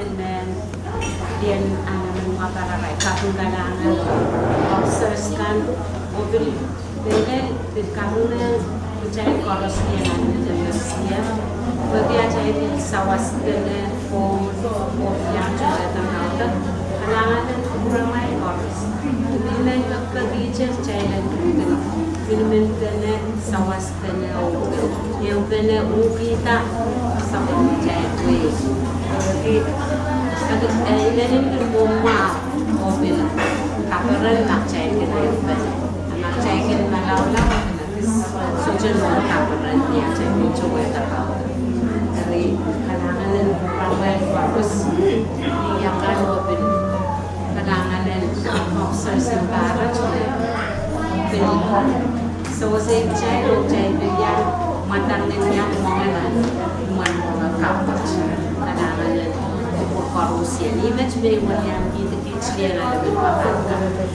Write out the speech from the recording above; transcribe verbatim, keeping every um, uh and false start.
Mehn, ien, ahn mehn mwakapwarapai, kaping kalahngan officers kan, oh pil, pil, pil kaping mehn, kitail koaros ien ahn mehn mehn sie. Pwehki atail pil sawaspene, oh, oh pil ahn towe dakaudok, kalahngan en kupwuramwail koaros. Pil mehn pekipeki kitail en pil, pil mehn pene, sawas pene oh, ehu pene uhkihda sapwellimatail wehi. Pwehki, eh, inenen pil mwomwa oh pil kaperen ma kitail kin ehu pene. Ma kitail kin malaulau, sohte nohn kaperen ni atail kin towehda. Eri kalahngan en kupwuramwail koaros, ni akan oh pil kalahngan en officers en pahr, pil sewese kitail oh kitail pil iang mwadang en iang mwengehla, mwan mwenge kapwet. Kalahngan en kupwur koarusie. Ih met me I men iang kihdi kitail lel mehn mwakapwarapai.